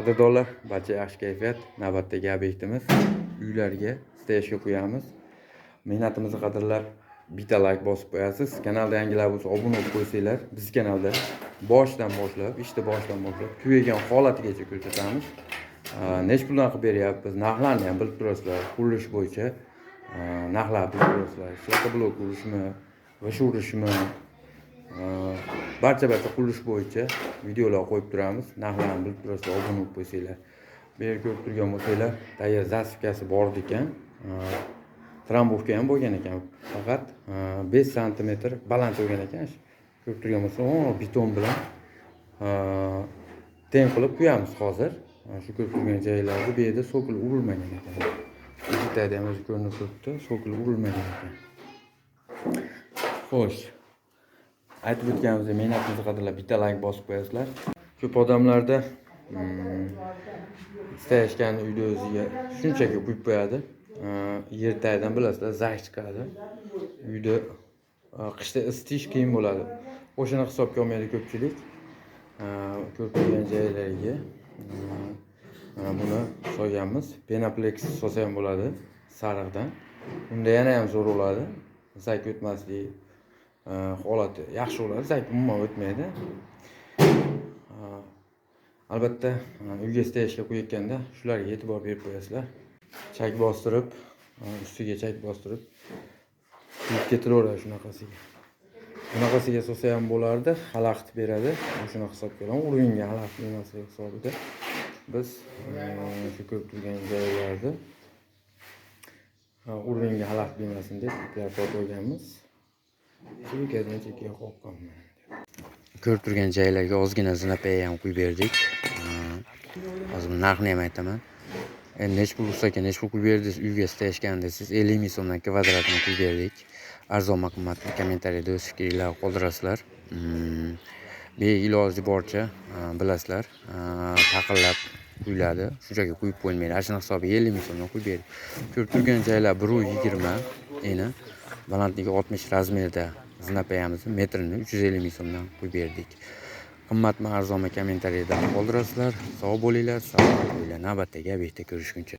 Qadrdonlar, barcha yaxshi kayfiyat. Navbatdagi obyektimiz, uylarga стояшка qo'yamiz. Mehnatimizni qadrlab, bitta layk bosib qo'yasiz. Kanalda yangilar bo'lsa, obuna bo'lib qo'ysanglar, biz kanalda boshidan boshlab, ishni boshidan boshlab tugagan holatigacha ko'rsatamiz. Nechi puldan qilib beryapmiz, narxlarni ham bilib turasizlar. Qurilish bo'yicha narxlar bilib turasizlar. Шлакоблок urishmi, g'isht urishmi, barcha barcha qurilish bo'yicha videolar qo'yib turamiz. Narxlarni bilib turasizlar, obuna bo'lib qo'ysanglar. Bu yerda ko'rib turgan bo'lsanglar, tayyor засыпка si bor ekan. Трамбовка ham bo'lgan ekan, faqat 5 santimetr baland bo'lgan ekan. Ko'rib turgan bo'lsa, beton bilan teng qilib quyamiz hozir. Shu ko'rib turgan joylarda, bu yerda цоколь urilmagan ekan. Eshik ham o'zi ko'rinib turibdi, цоколь urilmagan ekan. Xo'sh, aytib o'tganimizdek, mehnatimizni qadrlab, bitta layk bosib qo'yasizlar. Ko'p odamlarda стояшка ni uyda o'ziga shunchaki quyib qo'yadi. Yer tagidan, bilasizlar, zak chiqadi. Uyda qishda isitish qiyin bo'ladi. O'shani hisobga olmaydi ko'pchilik. Ko'rib turgan joylariga mana buni solganmiz. Пеноплэкс solsa ham bo'ladi sariqdan. Unda yana ham zo'r bo'ladi. Zak o'tmasligi holati yaxshi bo'ladi. Zak umuman o'tmaydi. Albatta, uyga стояшка qo'yayotganda shularga e'tibor berib qo'yasizlar. Chak bostirib, ustiga chak bostirib quyib ketilaveradi shunaqasiga. Bunaqasiga solsa ham bo'lardi, xalaqit beradi. Shuni hisobga olaman. Уровень ga xalaqit bermasligi hisobida biz shu ko'rib turgan joylarni уровень ga xalaqit bermasin deb iplar tortib olganmiz. Chekkadan chekkaga qoqqanman. Ko'rib turgan joylarga ozgina знапая ham quyib berdik. Hozir narxini ham aytaman. Endi nechi pul bo'lsa ekan, nechi pul quyib berdingiz uyga стояшка ni desangiz, 50 ming so'mdan kvadratini quyib berdik. Arzonmi, qimmatmi, kommentariyada o'z fikringlarni qoldirasizlar. Bu iloji boricha, bilasizlar, taqillab quyiladi. Shunchaki quyib qo'yilmaydi. Ana shuni hisobiga 50 ming so'mdan quyib berdik. Ko'rib turgan joylar 1,20 eni, balandligi 60 razmerda знапая mizni metrini 350 ming so'mdan quyib berdik. Qimmatmi, arzonmi, kommentariyada qoldirasizlar. Sog' bo'linglar, salomat bo'linglar. Navbatdagi obyektda ko'rishguncha.